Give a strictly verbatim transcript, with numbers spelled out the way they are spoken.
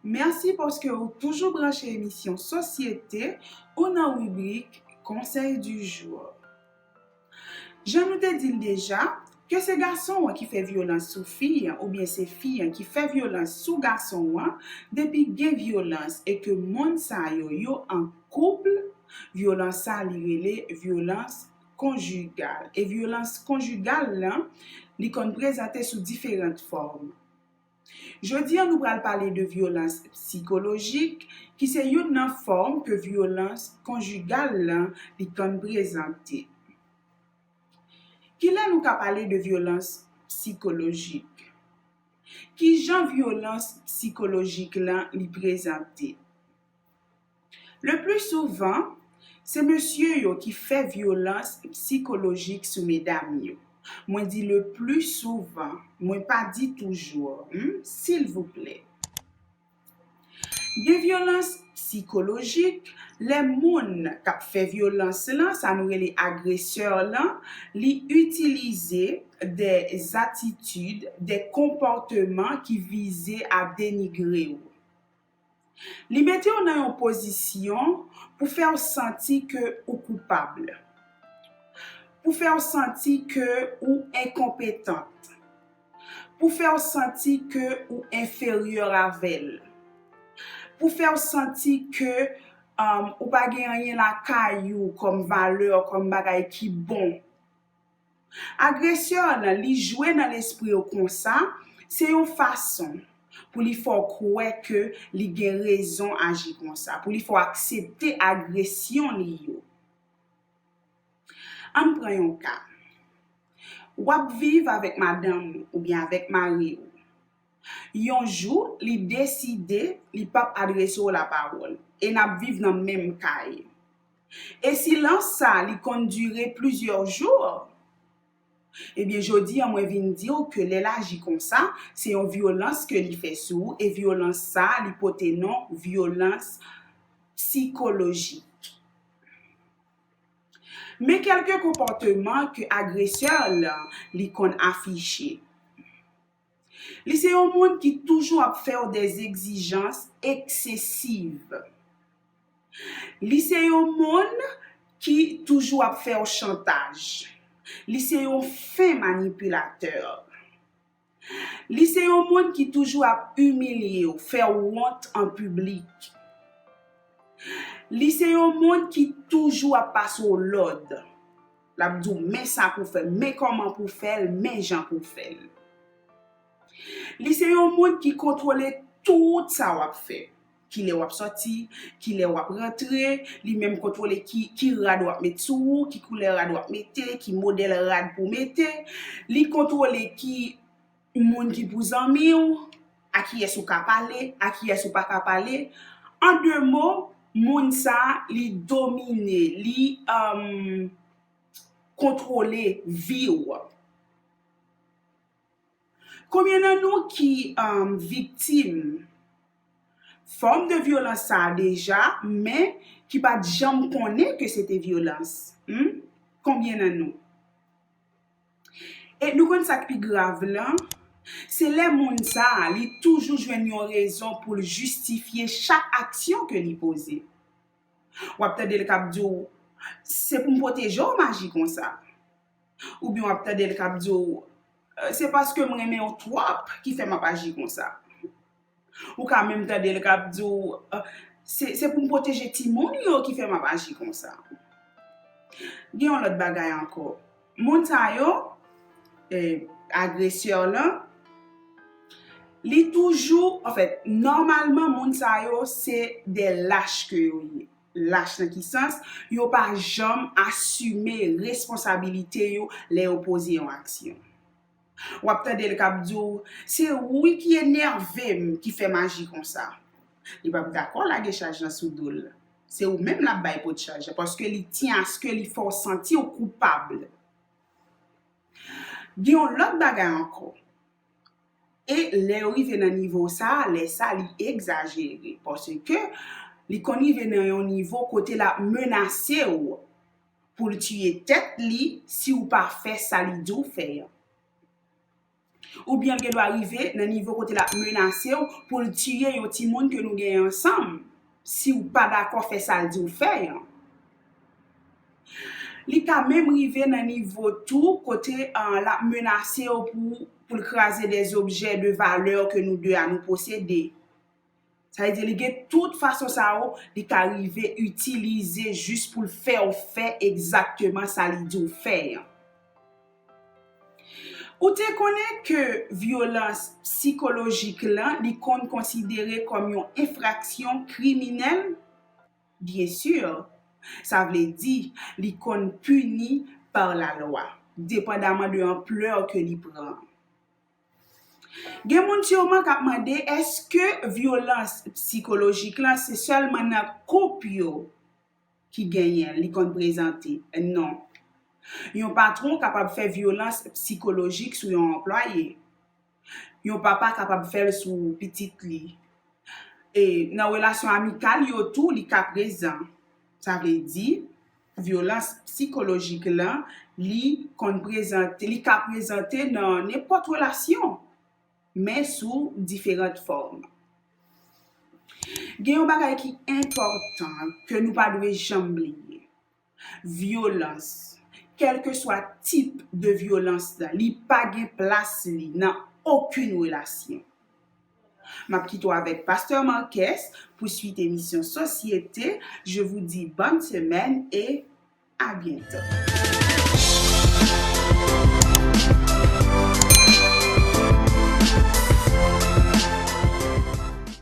Mèsi paske ou toujou branche emisyon Sosyete ou nan ribrik Conseil du jour. Jan nou te di l deja, ke se gason an ki fè vyolans sou fi an oubyen se fi an ki fè vyolans sou gason an, depi gen vyolans e ke moun sa yo, yo an koup, vyolans sa li rele vyolans konjigal. E vyolans konjigal lan, li konn prezante sou diferan fòm. Jodi a, nou pral pale de vyolans sikolojik, ki se youn nan fòm ke vyolans konjigal lan li konn prezante. Kilè nou ka pale de vyolans sikolojik? Kijan vyolans sikolojik lan li prezante? Le pli souvan, se mesye yo ki fè vyolans sikolojik sou medam yo. Mwen di le pli souvan, mwen pa di toujou, hmm, silvouplè. Gen vyolans sikolojik lè moun k ap fè vyolans lan, sa nou rele agresè lan, li itilize de atitid, de konpòteman ki vize a denigre w. Li mete w nan yon pozisyon pou fè w santi ke ou koupab, pou fè w santi ke ou enkonpetant, pou fè w santi ke ou enferyè avè l, pou fè w santi ke, um, ou pa gen anyen lakay ou kòm valè, kòm bagay ki bon. Agresè an nan, li jwe nan lespri w konsa, se yon fason pou li fè w kwè ke li gen rezon aji konsa, pou li fè w aksepte agresyon li yo. Ann pran yon ka. W ap viv avèk madanm ou oubyen avèk mari w. Yon jou, li deside li p ap adrese w lapawòl e n ap viv nan menm kay. E silans sa, li konn dire plizyè jou. Ebyen, jodi a, mwen vin di w ke lè l aji konsa, se yon vyolans ke li fè sou ou, e vyolans sa, li pote non vyolans sikolojik. Men kèlke konpòteman ke agresè lan, li konn afiche. Li se yon moun ki toujou ap fè w des exigences excessives. Li se yon moun ki toujou ap fè w chantaj. Li se yon fen manipilatè. Li se yon moun ki toujou ap imilye w, fè w wont an piblik. Li se yon moun ki toujou ap pase w lòd. L ap di w, men sa pou w fè, men kòman pou w fè l, men jan pou w fè l. Li se yon moun ki kontwole tout sa w ap fè. Kilè w ap sòti, kilè w ap rantre, li menm kontwole ki, ki rad w ap met sou ou, ki koulè rad w ap mete, ki modèl rad pou w mete. Li kontwole ki moun ki pou zanmi w, a kiyès ou ka pale, a kiyès ou pa ka pale. An de mo, moun sa, li domine, li, um, kontwole vi w. Konbyen nan nou ki, um, viktim fòm de vyolans sa a deja, men ki pa t janm konnen ke se te vyolans? Hmm? Konbyen nan nou? E nou konn sa k pi grav lan? Se lè moun sa a, li toujou jwenn yon rezon pou l jistifye chak aksyon ke li poze. W ap tande l k ap di w, se pou m pwoteje w m aji konsa. Oubyen w ap tande l k ap di w, "Eh, se paske m renmen w twòp ki fè m ap aji konsa." Ou ka menm tande l k ap di w, "Eh, se, se pou m pwoteje timoun yo ki fè m ap aji konsa." Gen yon lòt bagay ankò. Moun sa yo, eh, agresè lan, li toujou, anfèt, nòmalman, moun sa yo, se de lach ke yo ye. Lach nan ki sans? Yo pa janm asime responsabilite yo lè yo poze yon aksyon. W ap tande l k ap di w, "Se ou wi ki enève m, ki fè m aji konsa." Li p ap dakò lage chaj lan sou do l. Se ou menm l ap bay pot chaj lan, paske li tyen aske li fè w santi w koupab. Gen yon lòt bagay ankò. E lè yo rive nan nivo sa a, lè sa a, li egzajere, paske li konn rive nan yon nivo kote l ap menase w pou l tiye tèt li si w pa fè sa li di w fè an. Oubyen l gen dwa rive nan nivo kote l ap menase w pou l tiye yon timoun ke nou genyen ansanm, si w pa dakò fè sa l di w fè an. Li ka menm rive nan nivo tou kote l ap menase w pou, pou l kraze de objè de valè ke nou de a nou posede. Sa vle di, li gen tout fason sa yo, li ka rive itilize jis pou l fè w fè egzakteman sa li di w fè an. Ou te konnen ke vyolans sikolojik lan, li konn konsidere kòm yon enfraksyon kriminèl? Byen si. Sa vle di, li konn pini pa lalwa, depandaman de anplè ke li pran. Gen moun siman k ap mande, èske vyolans sikolojik lan se sèlman nan koup yo ki genyen, li konn prezante? Non. Yon patwon kapab fè vyolans sikolojik sou yon anplwaye. Yon papa kapab fè l sou pitit li. E nan relasyon amikal yo tou, li ka prezan. Sa vle di, vyolans sikolojik lan, li konn prezante, li ka prezante nan nenpòt relasyon, men sou diferan fòm. Gen yon bagay ki enpòtan ke nou pa dwe janm bliye. Vyolans, kèlkeswa tip de vyolans la, li pa gen plas li nan okenn relasyon. M ap kite w avèk Pastè Marques pou swit emisyon Sosyete. Je vous dis bonne semaine et à bientôt.